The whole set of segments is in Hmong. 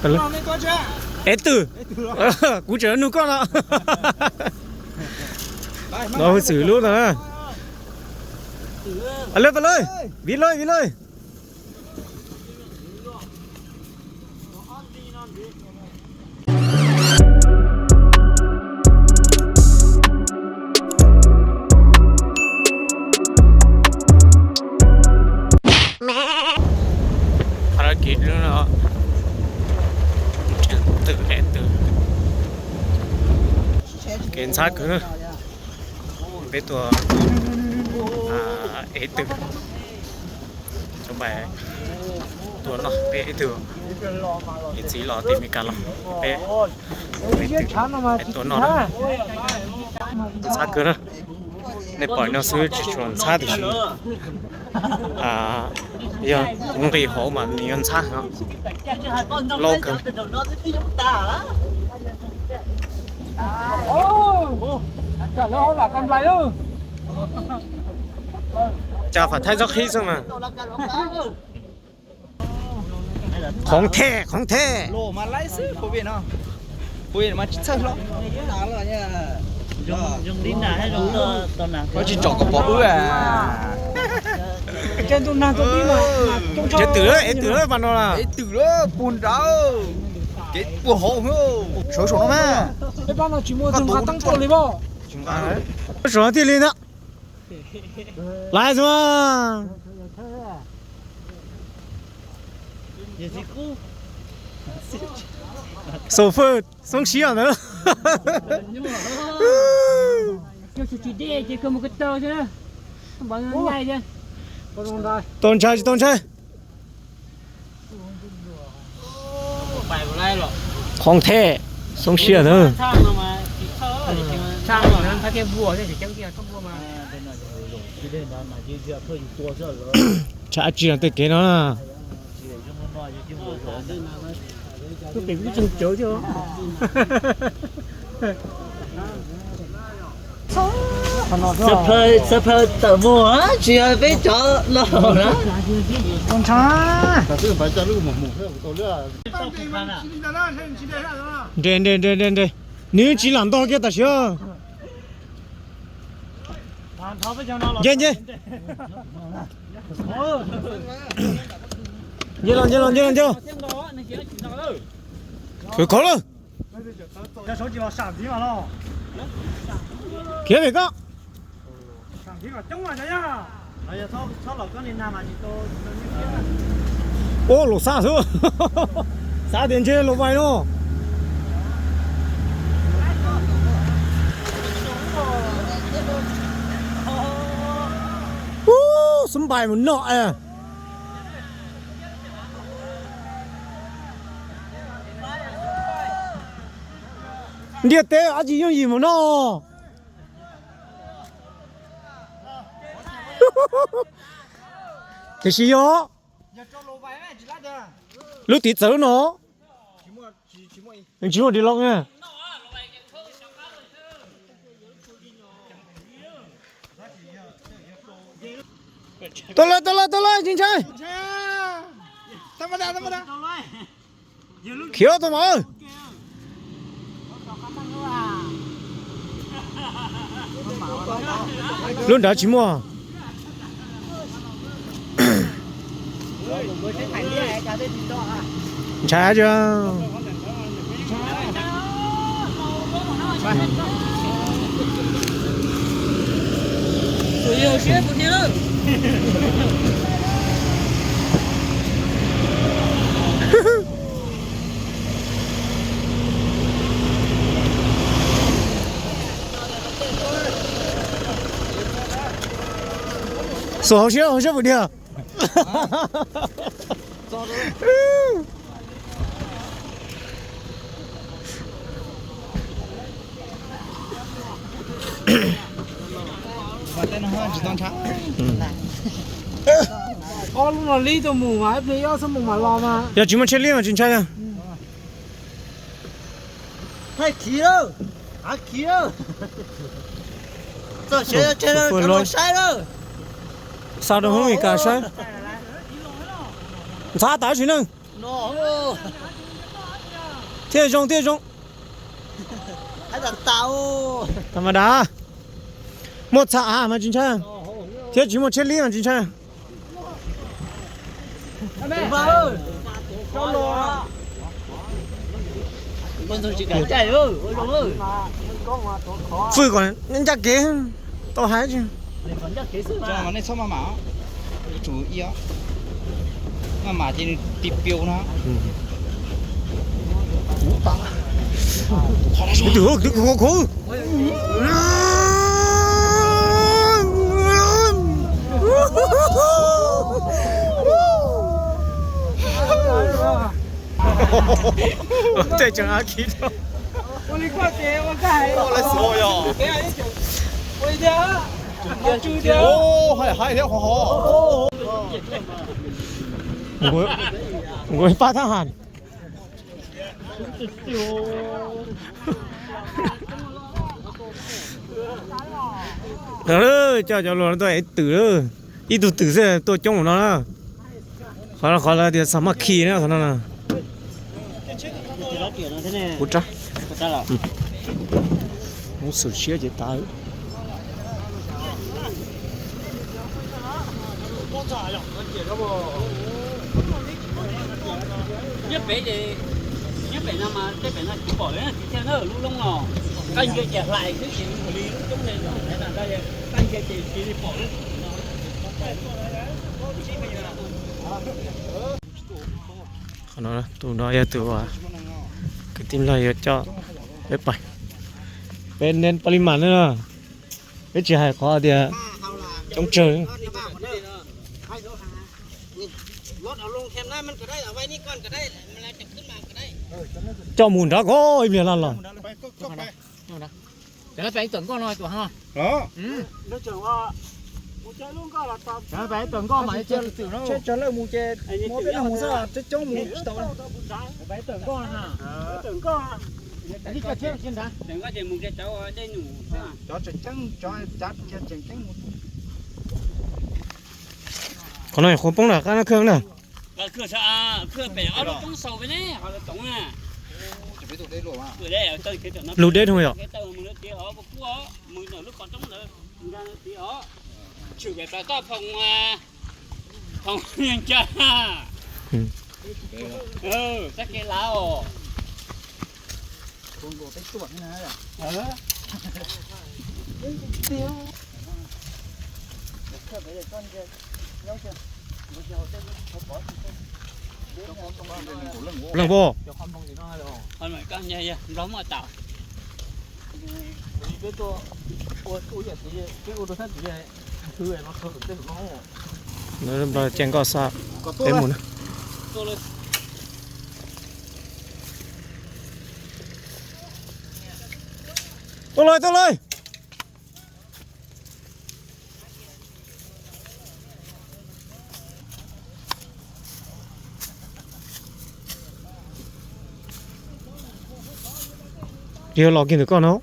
Es twm, kuv tseem nug koj no. Los hwj xwm lub no na. Lawv, lawv, viv lawv, viv lawv. Qhov no kev no, twm, ev twm, kev ntxhab kawg na. Peb tuaj ev twm, tuaj noj peb ev twm, niam txiv los tim Meskas los peb, peb tuaj noj na. Ntxhab kawg na. Nej pom no xwb tsis tshua ntxhab tiam sis yog nqis hauv mas nws yuav ntxhab heev, loj kawg. Cas fam thaib txhob qhib xwb mas. Qhov thej, qhov thej. Tsis tsom kom pom wb. Ev twm, ev twm pas no, ev twm, puag nrad, kev puag hauv, sawv saum no mas. Saum thiaj li ntag. Laiv xwb mas. Xov fwj xoob siab ntawd. Tau ntshai tsis tau ntshai. Qhov thej xoob siab ntawd. Tsam tsis yog tej kev no na. Txhua phaw tawm mus tsis yog peb cov los na. Nres, nres, nres, nres, nws tsis lam ntog kiag tam sim. Nce, nce. Nce los, nce los, nce los, nce los. Khwv kho lawm. Khiav pem koj. Ua los xab xwb. Xav tias ntshe los vais no. Ub, xub npais mus no. Ntiaj teb dab tsi yooj yim mus no. Tiam sis yog lub tiv txawv no, tsis muaj di loj na. Tau lawm, tau lawm, tau lawm, tsis ntshai. Khiav tau mas. Lub nrad tsis muaj. Ntshai tsis? Xus hauv siab, hauv siab vwm diag. Ob lub no li tuaj mus mas ib pliag ib ob xuab moos mam los mas. Yog tsis muaj tsheb liab mas tsis ntshai. Thaij khiv lawm, av khiv lawm. Txog siav tseg lawm, cov no saib lawm. Xa rau Hmoob Mes Kas saib. Ntxhab tas sim neej. Thiaj zoo thiaj zoo. Tam ma das, muaj txha av mas tsis ntshai, thiab tsis muaj tshiab lib mas tsis ntshai. Fwj kom ncaj kev tau hais tsis. Nej txhob maj mam, tsum ib maj mam ces nws ti piu na. Tus twb khuv khuv. Tej tseem a kiv rau. Nkaus pab thab ham. Coj cov luag tuaj ev twm, ib tug twm xwb tuaj coob ua no na. Qhov, qhov lawv tias xam maj khi na, qhov no na. Kuv rab. Muab xwm siab ces tas. Nyob pem, nyob pem no mas tej pem no tsis pom li, tsis thiaj na lub loob no. Koj nce ces hlais xwb ces ua li lub roob li no, qab nce ces tsis li pom li. Qhov no, tus no yog tus kwv tij Nplog yuav coj peb pais. Peb neb pab li mas na, peb tsis hais qhov tias coob tsawg. Coj mus nrad ko ib pliag laj los. Cov pem tawm nkoj no tuaj no. Cov pem tawm nkoj mas txawm lawv mus ces muab peb leeg mus xwb, coob coob mus tsis tau. Pem tawm nkoj na. Cov tseem ceeb, cov cav tseem ceeb mus. Qhov no qhuav poob nram qab no khw na. Lug deb dhau yom. Leej pog. Ces nkoj xa peb mus na. Tuaj lawm, tuaj lawm. Yog los kiag ntawm koj no.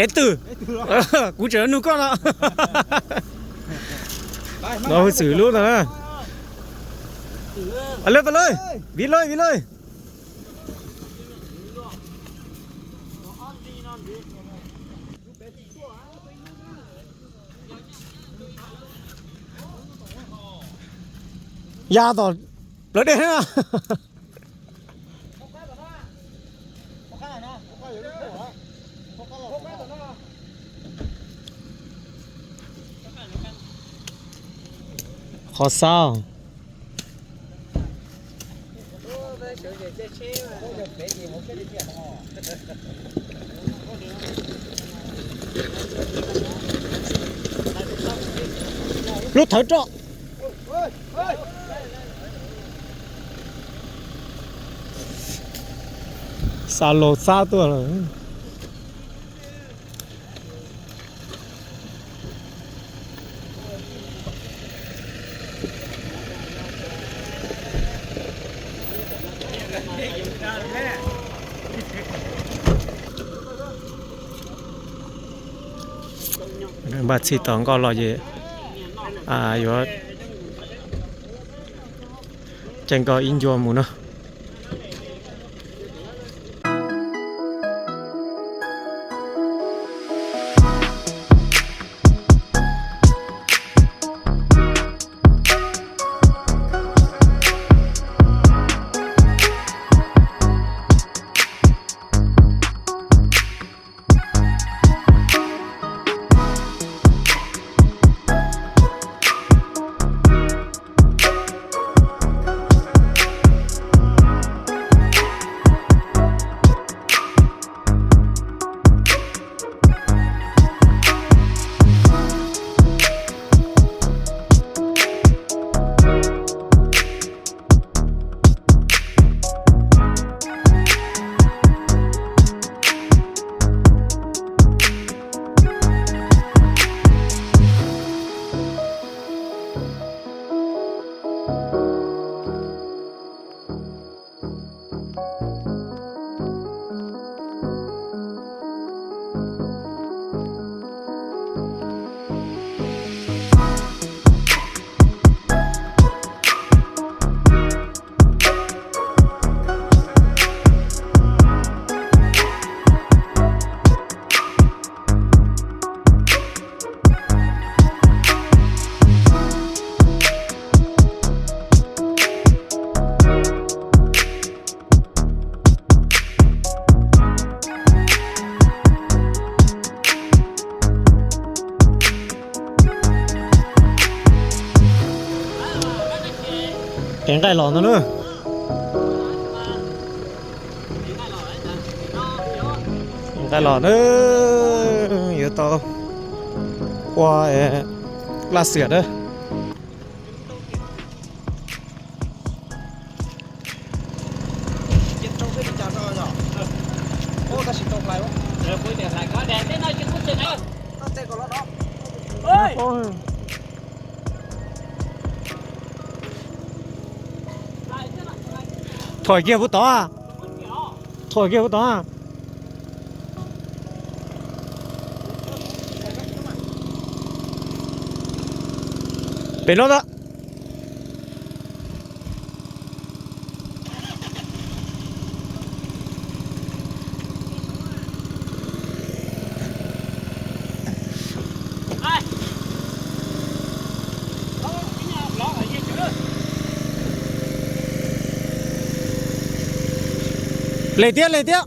Es twm, kuv tseem nug koj no. No hwj xwm lub no na. Lawv tau lawm, viv lawm, viv lawm. Ya tom plawv dej na. Qhov xav. Lub thawv roj. Xa los xab tuaj lawm. Npaj txhij tos nkoj los ces yuav caij nkoj ib ncua mus no. Kev nqaij los ntag na. Nqaij los na, yuav tau ua laj xiam na. Thom kiag puv tod, thom kiag puv tod. Pem no ntag. Lem thiab, lem thiab.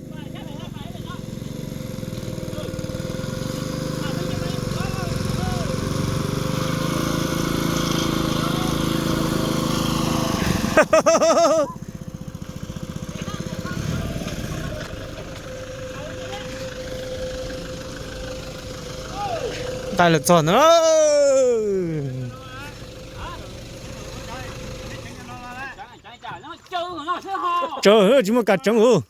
Nqaij los txog ntawd. Tsawv, tsis muaj kas tseev os.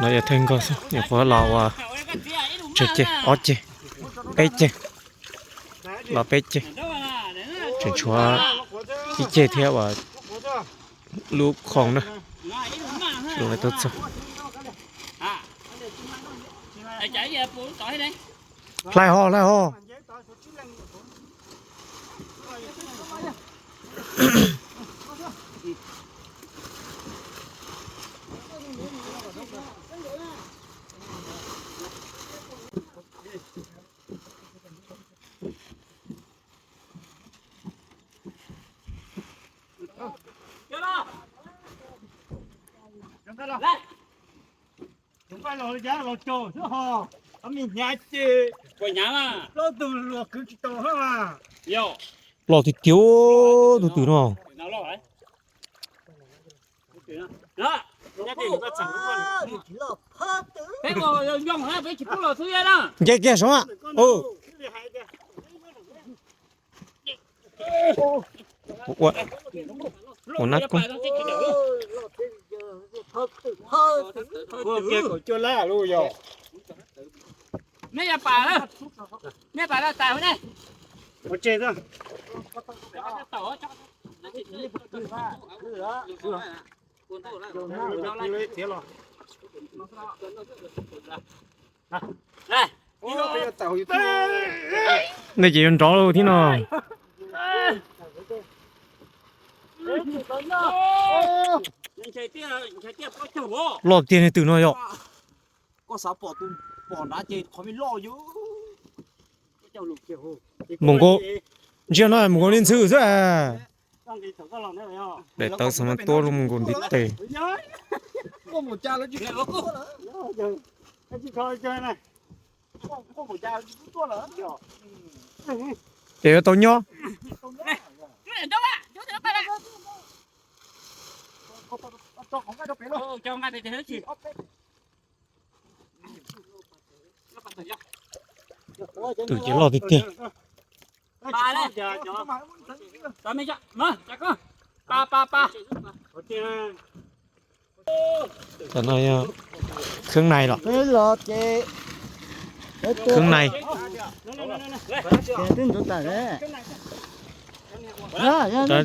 No yog theej nkoj xwb, nyuam qhuav los ua tsawg ceg, ob ceg, peb ceg, los peb ceg, tseem tshuav ib ceg thiab uas lub khoom na, lub tuaj txog. Hlais ho, hlais ho. Tus nqaij los, los caum xwb ho, ob me hnyav ces plaub tug luag kwv tsis tau hab. Los tiag tiag tus twm no. Nce kiag saud. Ua, Ua nab kub. Nej ces yuav nrov thiab no. Loj tiag ne twm no yom. Mus nkaus, ntsia no mus nkaus li ntxhw xwb. Daim tawv xav mas tuab lub mus nkaus ntiv tes. Ces yuav tau nyob. Twm ces loj tiag tiag. Cov no yog khwb nais los? Khwb nais.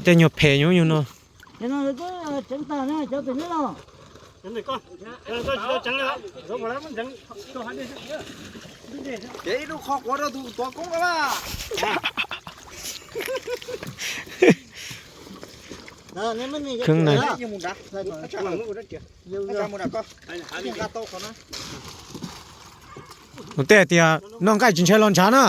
Tej nyuag phem nyuag nyuag no. Ces ib lub qhov quav rau tus tuav koob no mas. Khwb nais. Mus tej tias noj nqaij tsis ntshai los ntshav na.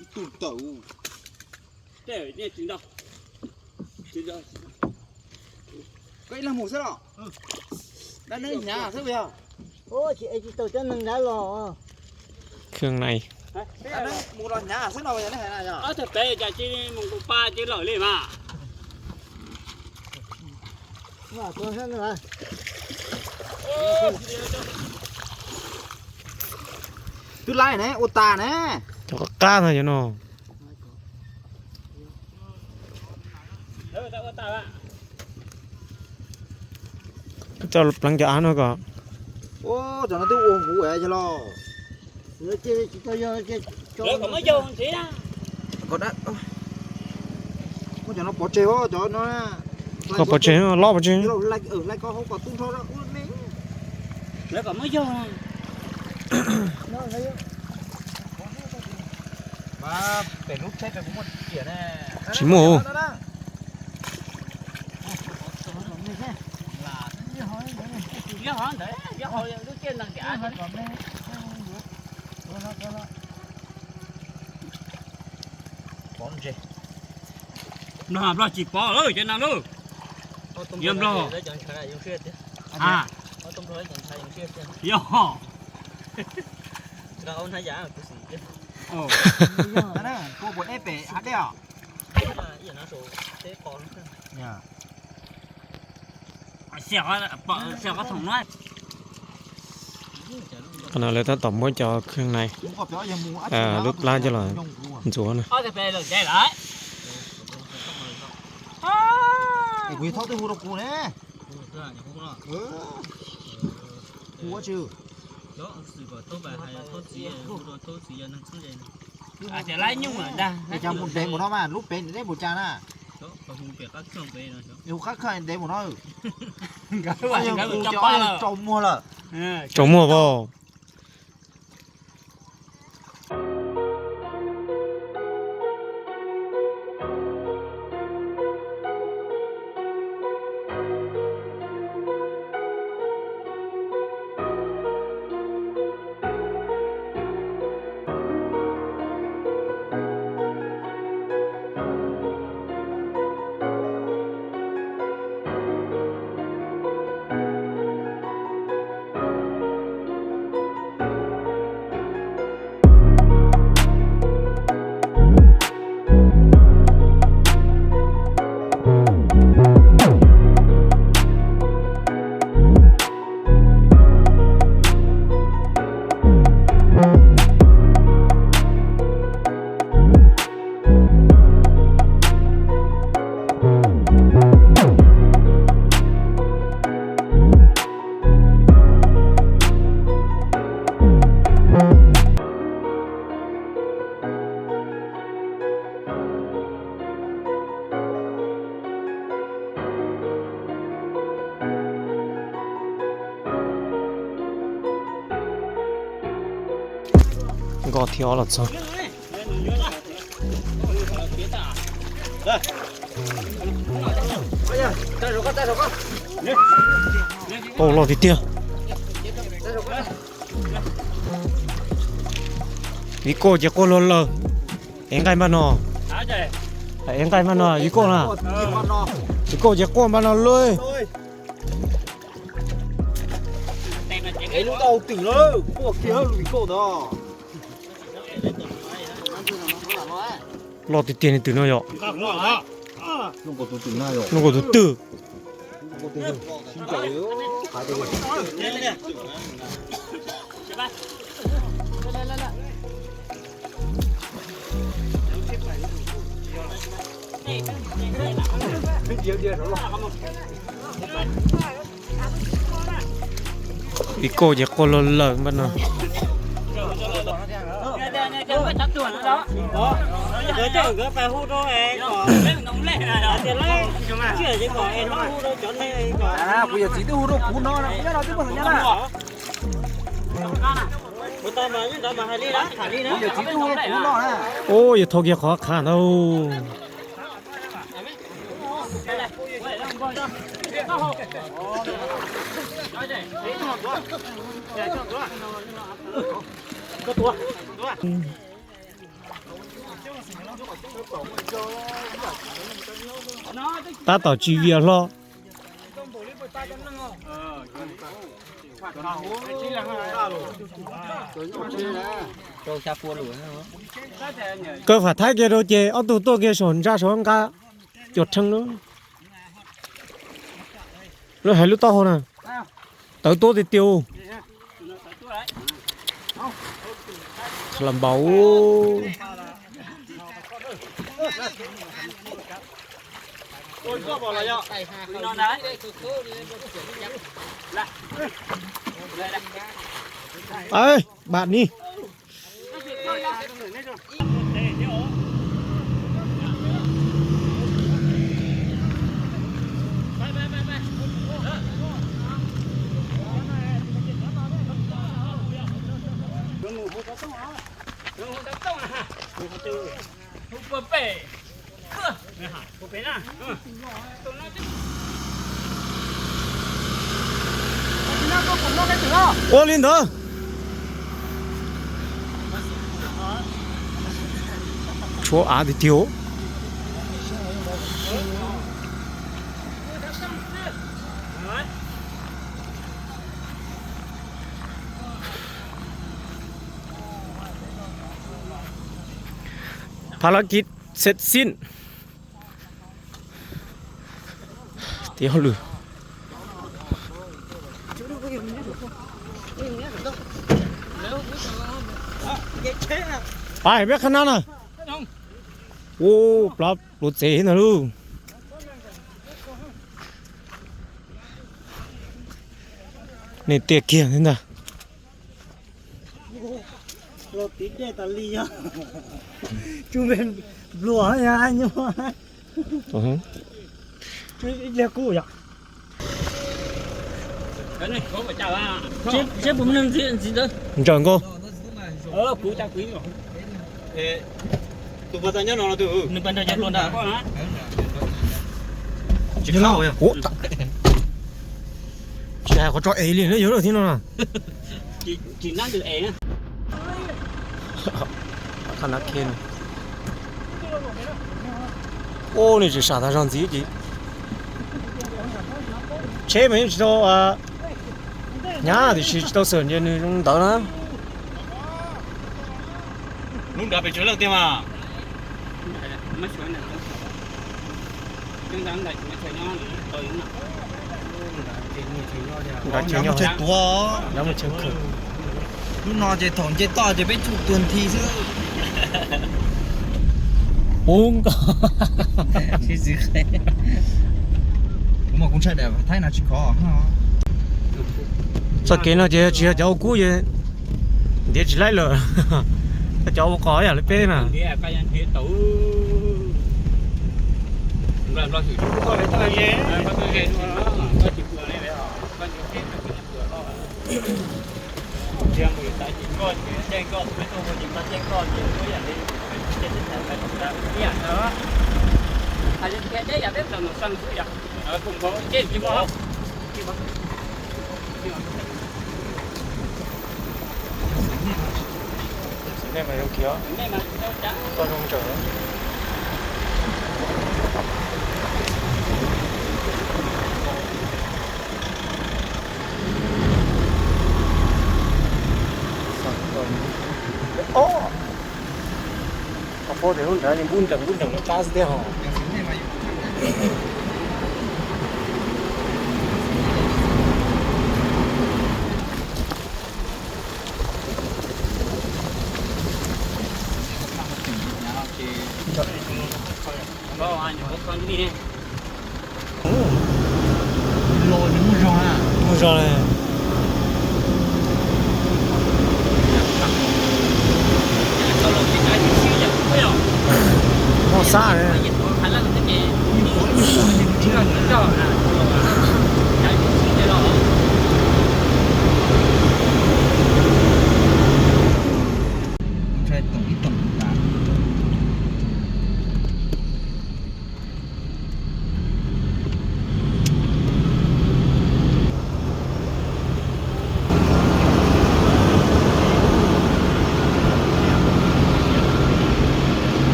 Ib tug tawm. Koj ib leeg mus xwb los? Dab neeg hnyav xwb yog. Tsis tau cov neeg nrad los. Khwb nais. Dab neeg mus los hnyav xwb no yog nej hais na yog. Ob tug pem cas tsis mus nkaus pa ces lawm li mas. Twb laib ne, ua tas ne. Cov qab qab no cov no. Coj pleev cov av no kom. Cov no twb ua huv es los. Muab cov no pov tseg, cov no. Koj pov tseg, lob pov tseg. Hlais koj hauv kom tub nrho ua me. Lawv kom muab yaug. Pem lub tsheb pem kuv muaj riam ne. Tsis muaj. Yog hov ntawd, yog hov lub tiaj nees ntiam. Nplog, Nplog tsis pov lawm cov no lauj. Yog Nplog. Yog. Qhov no lawv tab tom muab cov khwb nais lub plab coj los ntxuav na. Kuv thaub twb hu rau kuv ne. Hu ua tsi? Cas mus ntev mus no mas lub pem ntev npaum cas na. Hu qab kha ntev mus no. Tsaus muag lawm. Tsaus muag as. Nkoj thiab ob los txog. Qau loj tiag tiag. Viv Kauj ces quaj luag lawm. Ev nqaij npaj no. Ev nqaij npaj no Viv Kauj na. Viv Kauj ces quaj npaj no lauj. Loj tiag tiag li twm no yom. Zoo nkaus tus twm. Viv Kauj ces quaj luag lawm npaj no. Kuv yawm txiv twb hu rau kuv no, kuv nyob no twb muaj tus nyob na. Kuv yawm txiv twb hu rau kuv no na. Ub, yuav thau kiag qhov qhav ntawd. Tab tom tsis vias hlo. Kaw fam thaib kiag rau ces ob tug tuaj kiag saum ntsa saum nqa cuam rheev lub, lub hais lub taub hau na. Tawv tuab tiag tiag. Los npaum. Bam ni. Ua li ntawd. Tshuav av tiag tiag. Pha la kij xet xin. Tiav hauj lwm. Pais peb qhab nab na. Ua plaub pluav txev ntag lauj. Nej tiaj kiag thiab ntag. Los tiv dej tas li yog. Tsuj npe npluas nyuaj. Ib pliag kuj yom. Ntsawm nkauj. Tsis hais qhov tso es li na, yog lawm thiab no na. Ub, nws tseem sam tas zog ntxiv ces tsheb mas yeej tsis tau hnyav tiam sis tsis tau xwm ces nws zoo ntawd na. Lub nrad pes tsawg leej tiag mas? Nrad ces nyob, nrad ces nyob, nrad mus tsev khawm. Lub no ces thaum nce toj ces peb tsum tuag nthi xwb. Puv nkaus. Kuv mas kuv ntshai daim Thaib no tsis khov. Txoj kev no ces tsis yog cov ua kub ces ntiav tsis laib lawm. Cov ua qos yam li peb na. Xeev Neej mas zoo kiag, koj zoo ntawd. Ob, qhov pob tias lub nrad npub nreem npub nreem loj tab xwb thiab hos. Muaj zog li. Muaj xab li.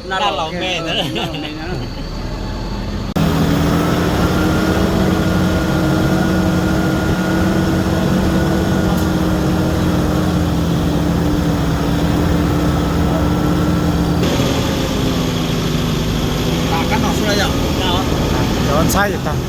Naj los me ntawd. Cov ntxhab yam tag.